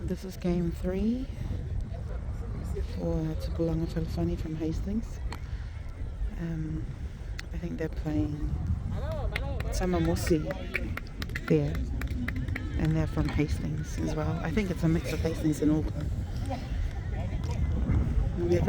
This is game 3 for Tupulaga Fealofani from Hastings. I think they're playing Tama Mosi there, and they're from Hastings as well. I think it's a mix of Hastings and Auckland. Yeah,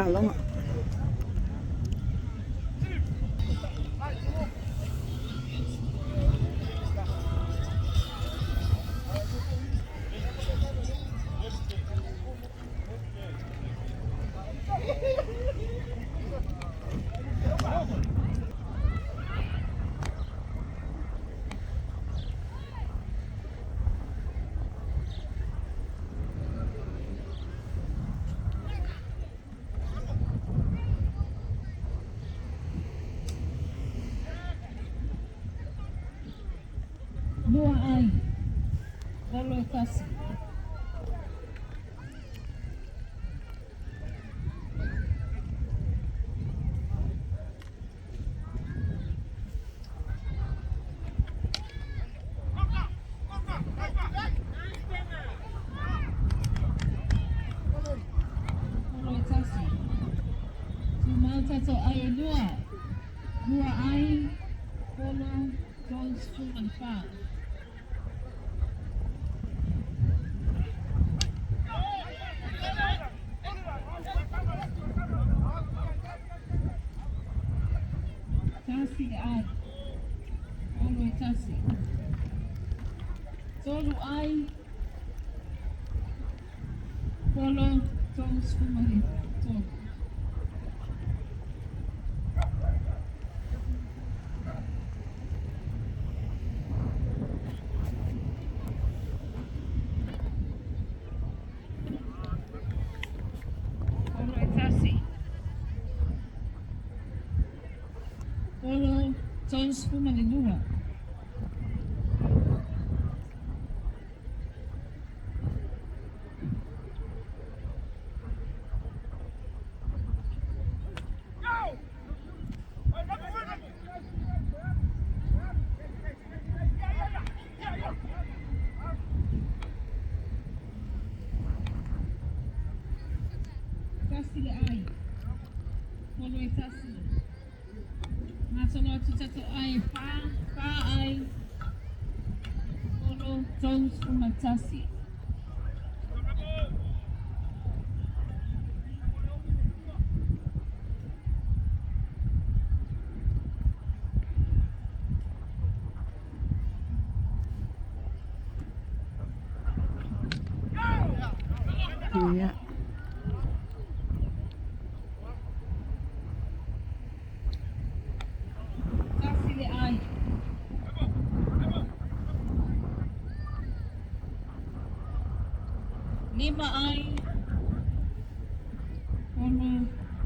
Lua ai, valo e tasi. Valo e tasi. Tumau tātou ai e lua. Lua ai, polo, 34. Tasi ai, polo e tasi. Tolu ai, polo, 33. Polo e tasi. Polo, 32. Tasi le ai. Polo e tasi. Ngā atu tātou ai e whā, whā ai. Polo, 31. Yeah. Tasi le ai. Lima ai. Polo,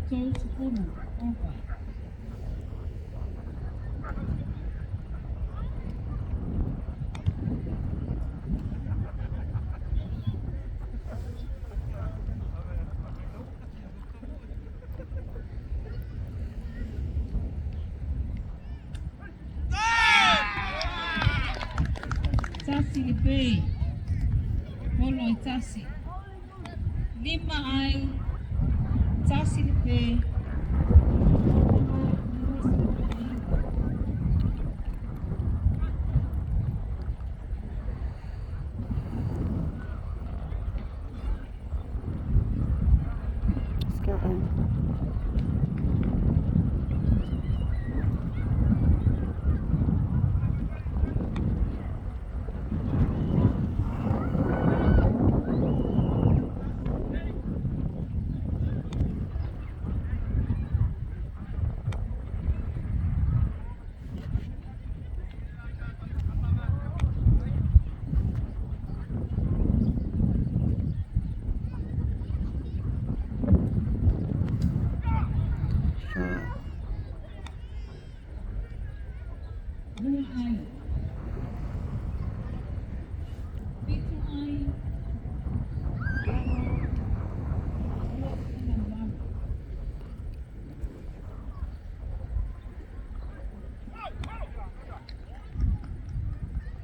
30. Over. Tasi le pe. Polo e tasi. Lima ai. Tasi le pe. Polo, 29. Let's go home. Whā. Lua ai. Whitu ai. Polo, 28.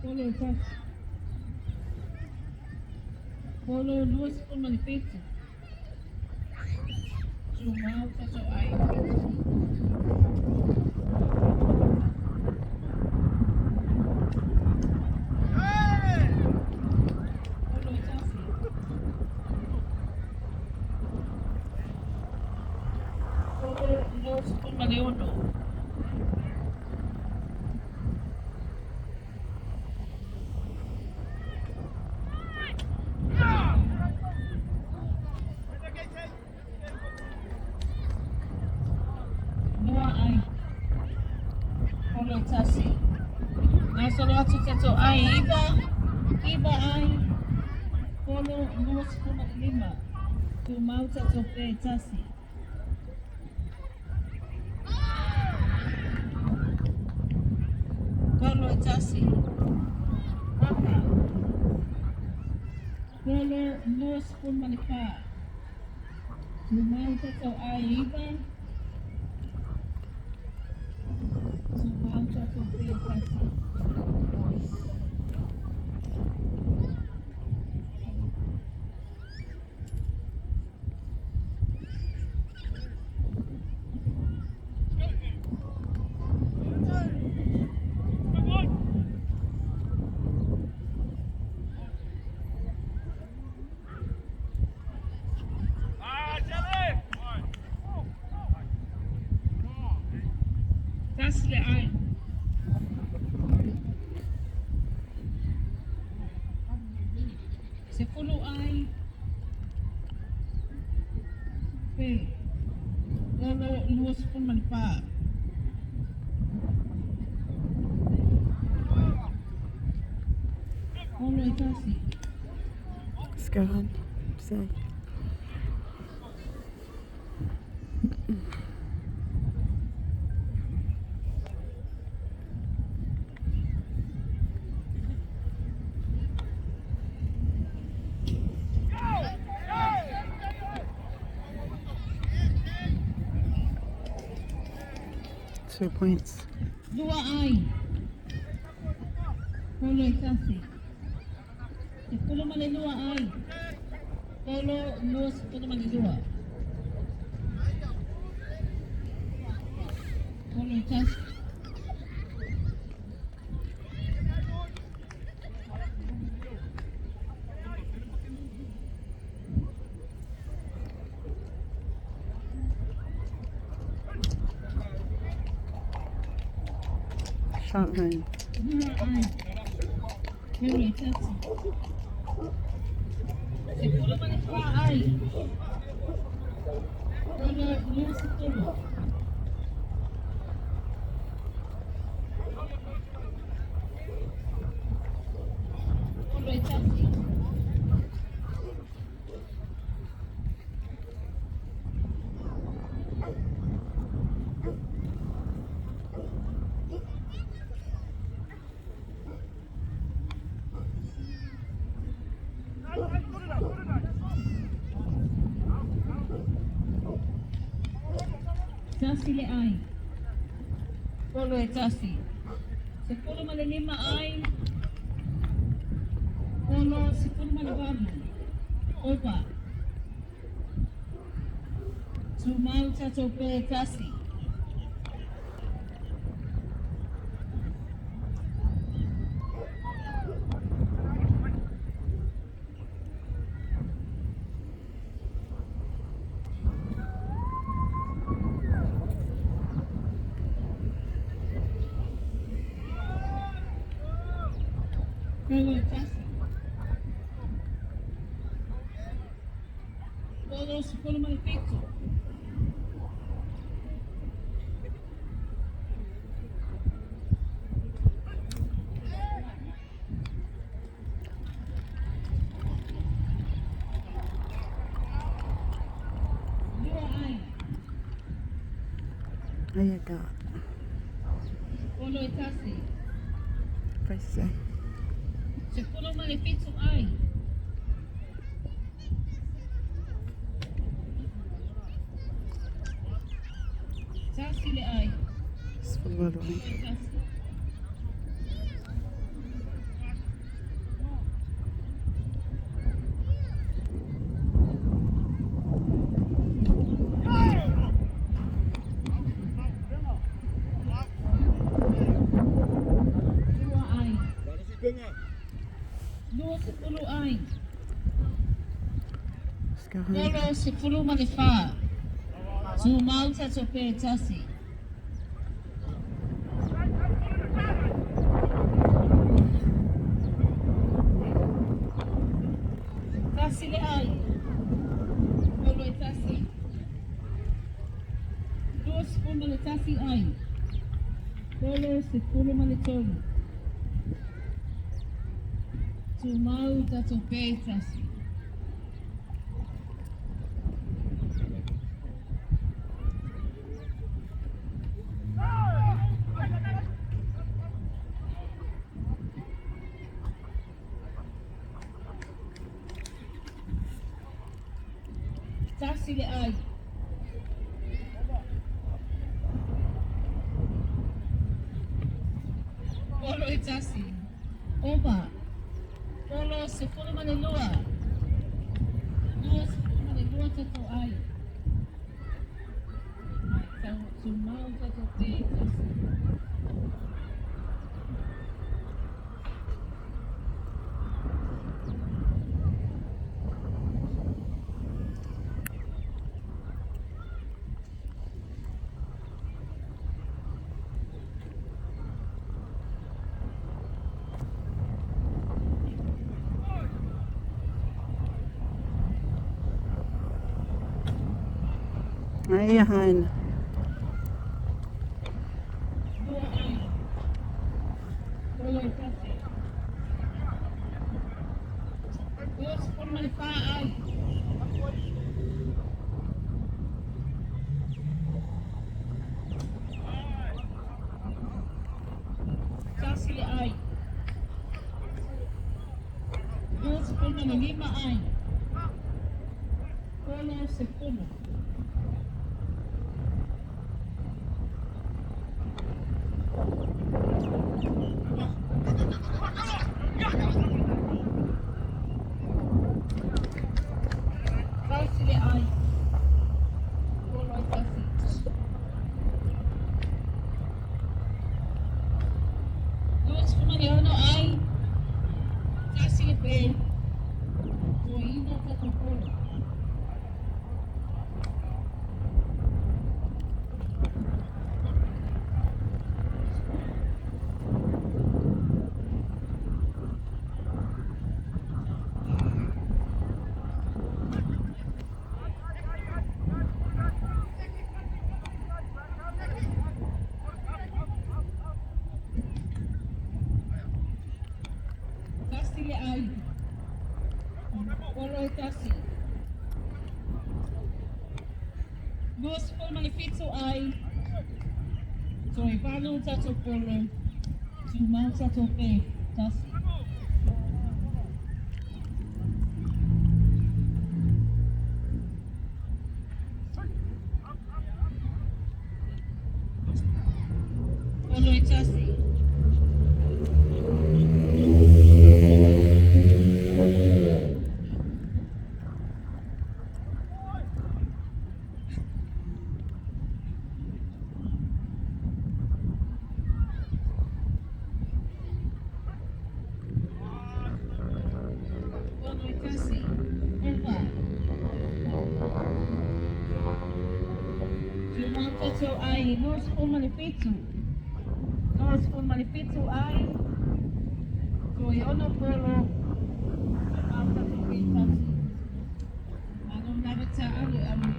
Polo e tasi. Polo 27. Tumau tatou ai 7. Polo e tasi. Polo 26. Lua ai. Polo e tasi. Gasolo atu tatou ai 9. 9 ai. Polo 25. Tumau tatou pe tasi. Polo e tasi. Papa. Polo 24. Tumau tatou ai 9. Tumau tatou pe tasi. Tasi le ai. 10 ai. Pe. Polo 24. Polo e tasi. Let's go on. Say. 2 points. Lua ai. Polo e tasi. 12 ai. Polo 22. Polo e tasi. Shot line. Lua ai. Polo e tasi. 14 ai. Polo 23. Polo e tasi. Tasi le ai. Polo e tasi. 15 ai. Polo 18. Opa. Tumau tatou pe tasi. Polo e tasi. Polo 17. Lua ai. There you go. Polo e tasi. Face. 17 ai. Tasi le ai. 18 Polo e tasi. 20 ai. Let's go home. Polo 14. Tumau tatou pe tasi. Tasi le ai. Polo e tasi. 21 ai. Polo 13. Tumau tatou pe tasi. Tasi le ai. Polo e tasi. Opa. Polo 12. 22 tatou ai. Tumau tatou pe tasi. Hey, hun. Lua ai. Polo e tasi. 24 ai. Tasi le ai. 25 ai. Polo 10. Tasi le ai. Polo e tasi. 26 ai. Tasi le pe. Toina tatou polo. Tasi le ai. Polo e tasi. 27 ai. Toi valu tatou polo. Tumau tatou pe. Tasi. Polo e tasi. Polo e tasi. Opa. Tumau tatou ai. 27. 27 ai. Toi ono polo. Tumau tatou pe tasi. Malo lava ta alu alu.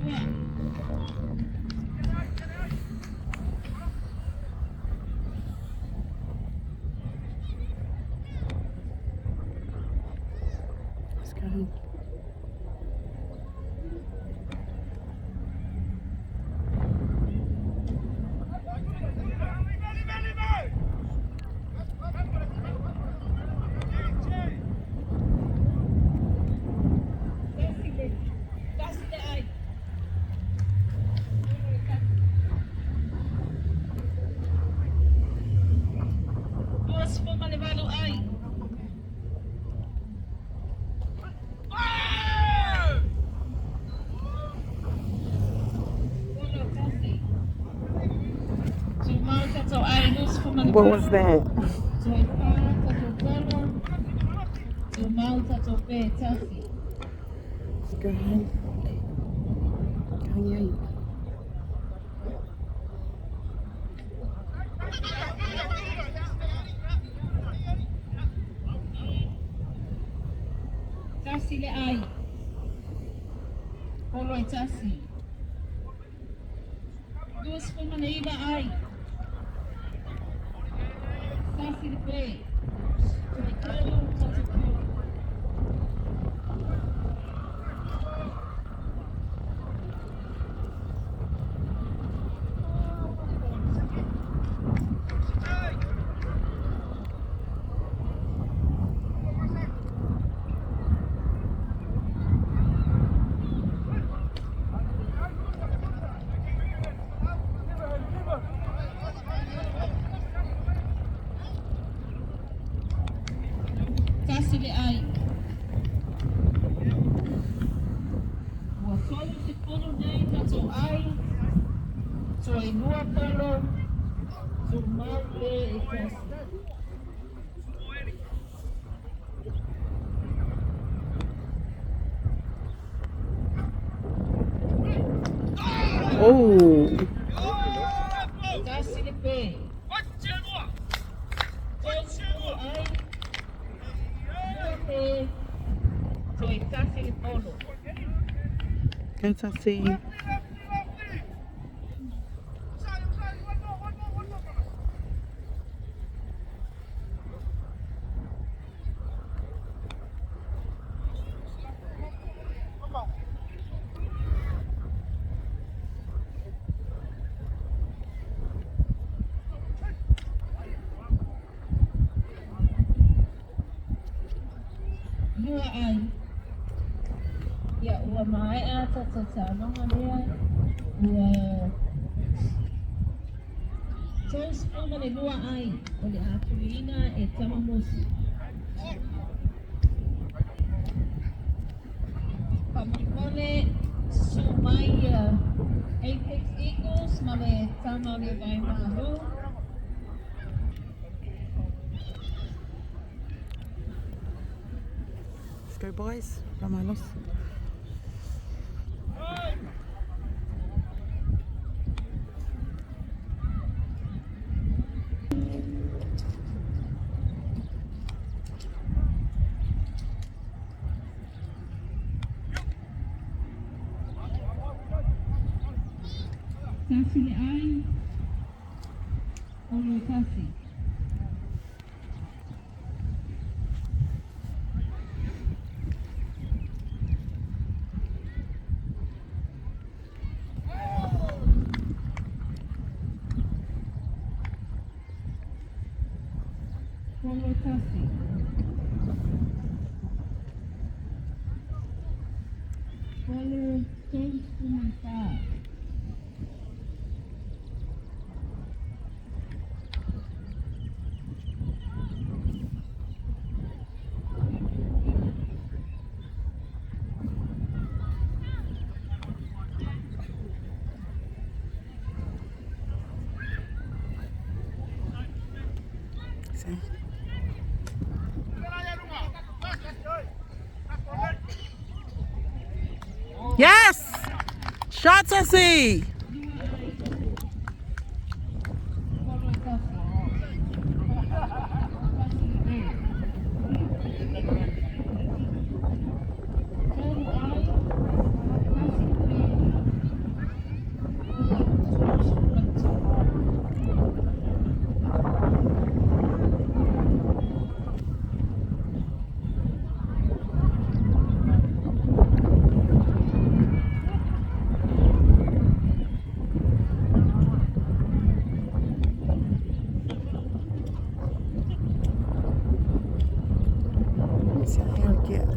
Let's go home. Tasi le. Tasi le ai. Polo e tasi. 28 ai. Polo tasi. Tumau tatou ai. What was that? Toi whā tatou polo. Tumau tatou pe tasi. Go. Going. Tasi le ai. Polo e tasi. 29 ai. Tasi le pe. Toe tolu tatou polo. Tasi le ai. Ua 30 nei tatou ai. Toe lua polo. Tumau pe e tasi. Oh. Tasi le pe. 30 ai. Lua pe. Toe tasi le polo. Go Tasi. Lua ai. Ia ua maea tatou taaloga lea. Ua 32 ai o le atuiina e Tamamosi. Faamolemole susu mai ia Apex Eagles ma le tama o le Vaimalo. Let's go, boys. Vamos. Tasi le ai. Polo e tasi. Polo e tasi. Polo 34. See? Yes! Shot Tasi! Polo e tasi. Tasi le pe. Tolu ai. Tasi le pe. 32. Let's see how we get.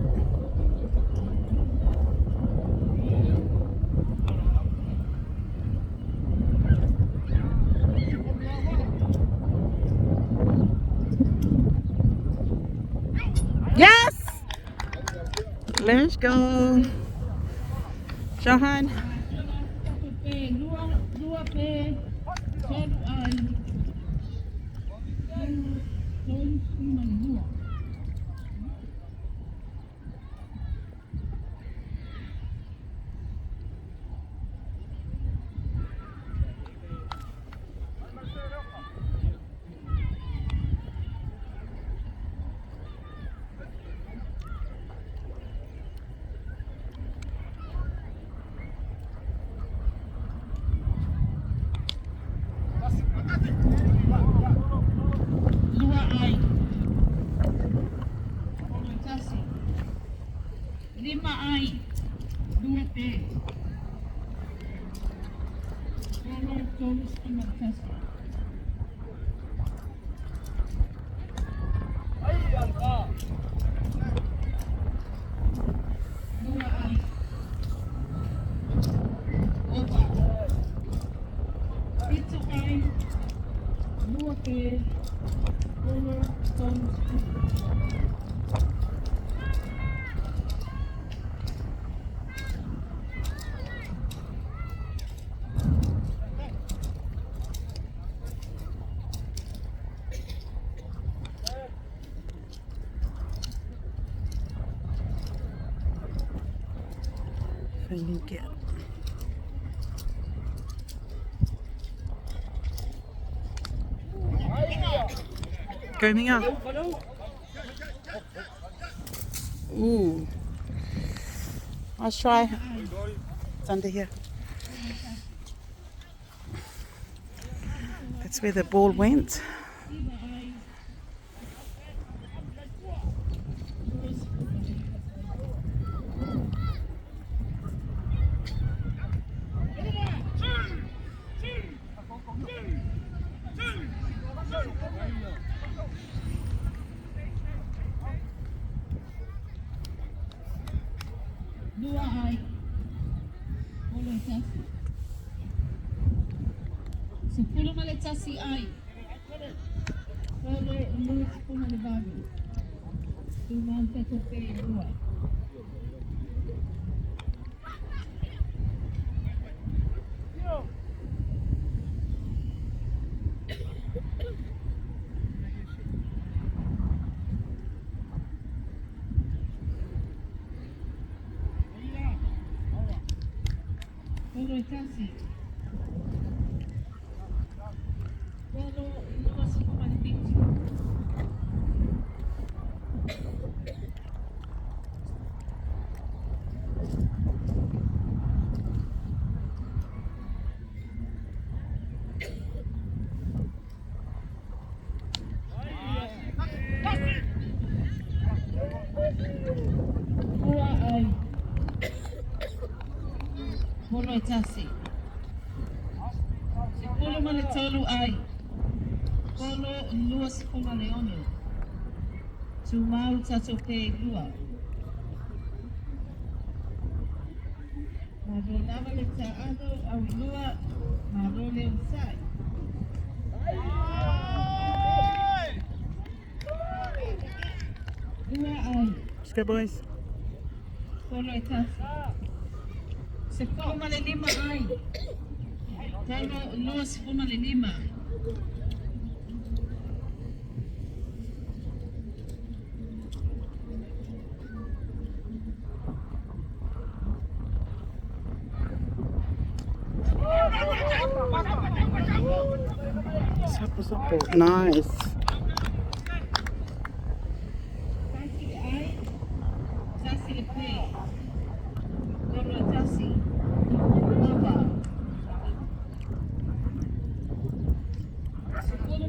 Yes! Let's go. Johan. Tatou pe lua, lua pe. Tolu ai. 32. ai, lua pe. Polo 31. Lua ai. Ova. Fitu ai. Lua pe. Polo 30. If I can get. Go Minga. Ooh. Let's try. It's under here. That's where the ball went. Iva ai. Lua. Lua ai. Polo e tasi. 11 ai. Polo 28. Tumau tatou pe lua. Polo e tasi. Polo 27. Lua ai. Polo e tasi. 13 ai. Polo 26. Tumau tatou pe lua. Malo lava le taalo au i lua, malo le onosai. Lua ai. Let's go, boys. Polo e tasi. 15 ai. Talo 25. Sapo, sapo. Nice. Tasi le ai, tasi le pe. Polo e tasi. Lava.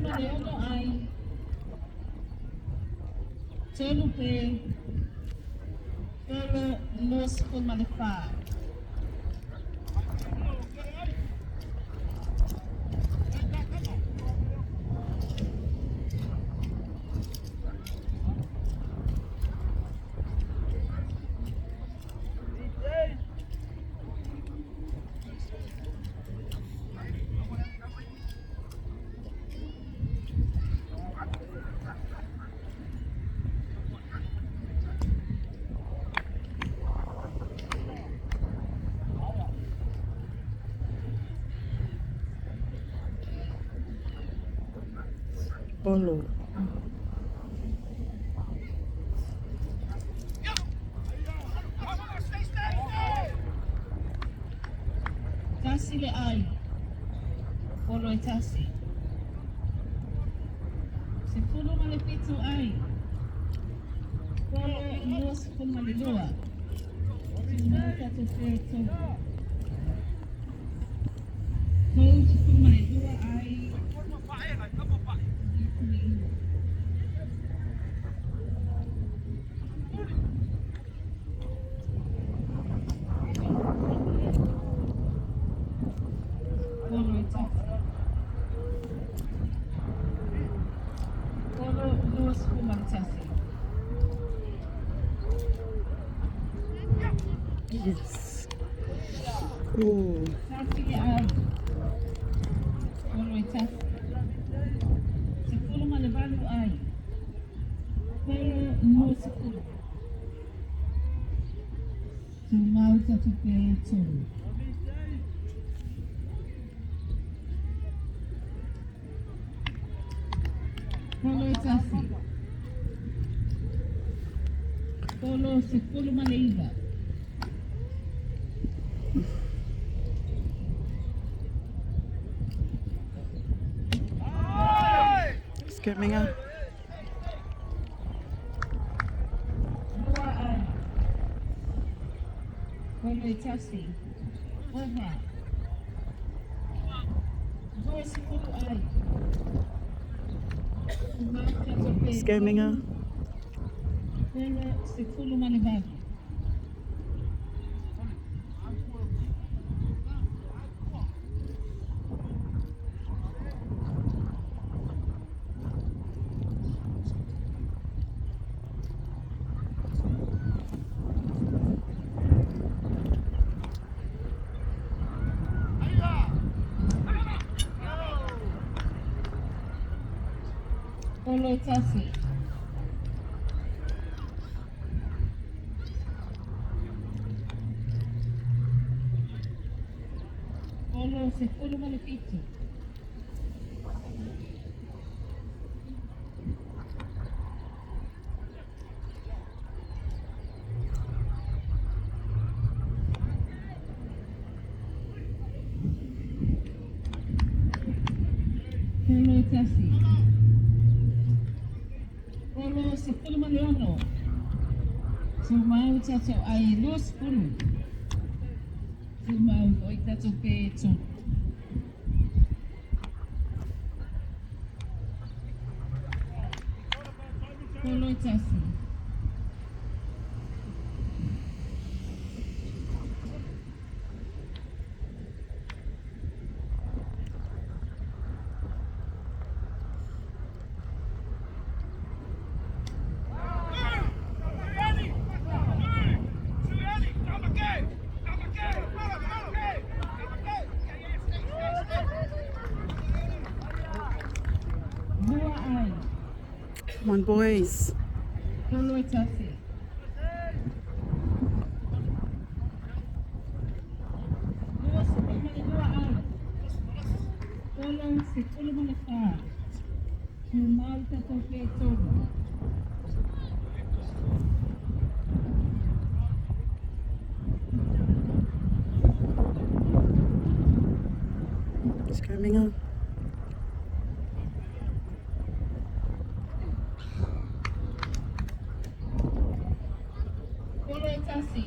16 ai. Tolu pe. Polo 24. Polo. Tasi le ai. Polo e tasi. 17 ai. Polo 22. Tumau tatou pe tolu. 32 ai. Le iva. 21. Yes. Ooh. Tasi le ai. Polo e tasi. 18 ai. Polo 20. Tumau tatu pe tolu. Polo e tasi. Polo 19. Skirminger. Lua ai. Polo e tasi. Ova. 20 ai. Tumau tatu pe tolu. Skirminger. Polo 18. Polo e tasi. Polo 17. Polo e tasi. Polo 16. Tumau tatou ai 20. Tumau foi tatou pe tolu. Polo e tasi. Lua ai. Come on, boys. Polo e tasi. 22 ai. Polo 14. Tumau tatou pe tolu. Skirminger. Polo e tasi.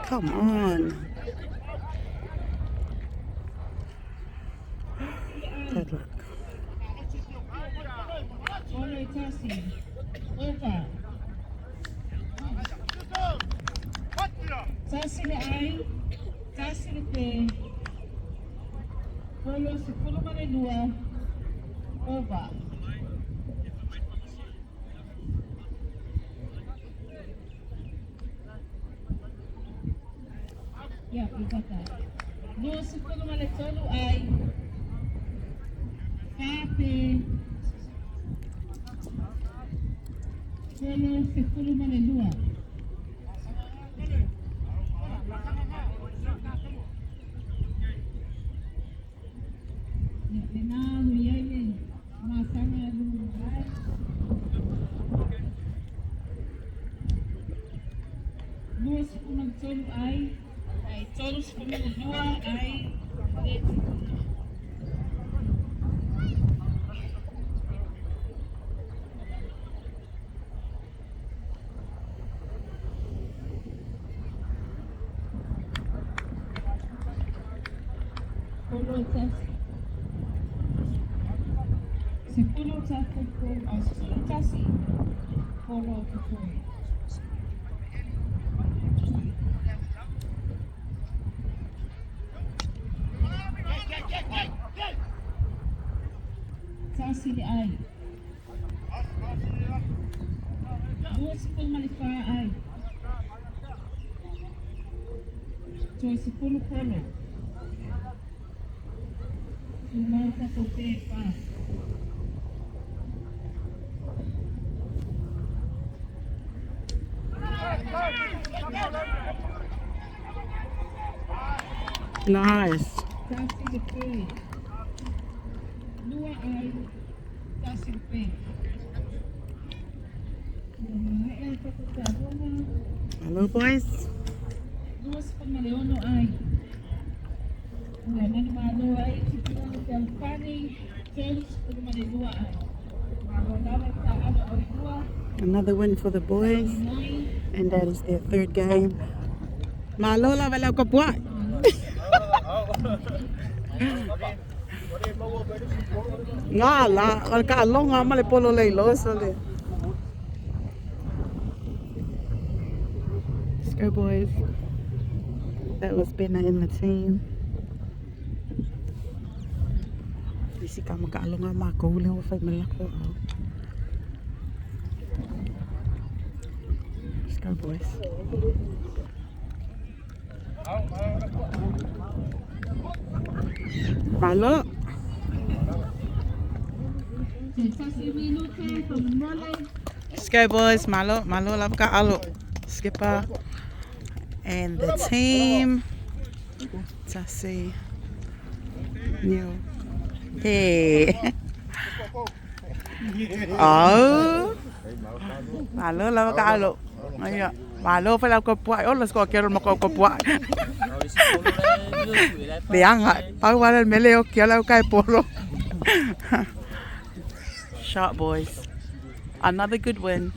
Come on. Good luck. Polo e tasi. Ova. Tasi le ai. Tasi le pe. Polo 12. Ova. Yeah, we got that. 23 ai. Fa pe. Polo 12. Ia, le nā hui ai le masanga lu mai. 23 ai. Ai, 32 ai. Le tikuna. Polo tasi. Sepuluh satu polo, 11 polo totoe. Tasi le ai. 24 ai. Toe 10 polo. Tumau tatou pe whā. Nice. Tasi le pe. Lua ai. Tasi le pe. Ua maea tatou taaloga. Hello, boys. 26 ai. Ua manumalo ai Tutuila Fealofani. 32 ai. Malo lava taalo au i lua. Another win for the boys, Moi. and that is their third game. Malo lava lau ka puai. Ngā la, o le ka alonga ma le polo lei lo so le. Let's go, boys. That was Benna in the team. Isi ka maka alonga ma ko le o fai malako au. Let's go, boys. Malo. Te tasi minute faamolemole. Let's go, boys. Malo, malo lava ka alo. Skipper and the team. Tasi. Neil. Hey. Oh. Malo lava ka alo. Aia. Malo fa lau ka puai. Oh, let's go kero mo ka puai. Leanga. Pau wala mele o kia lau kai polo. Sharp boys. Another good win.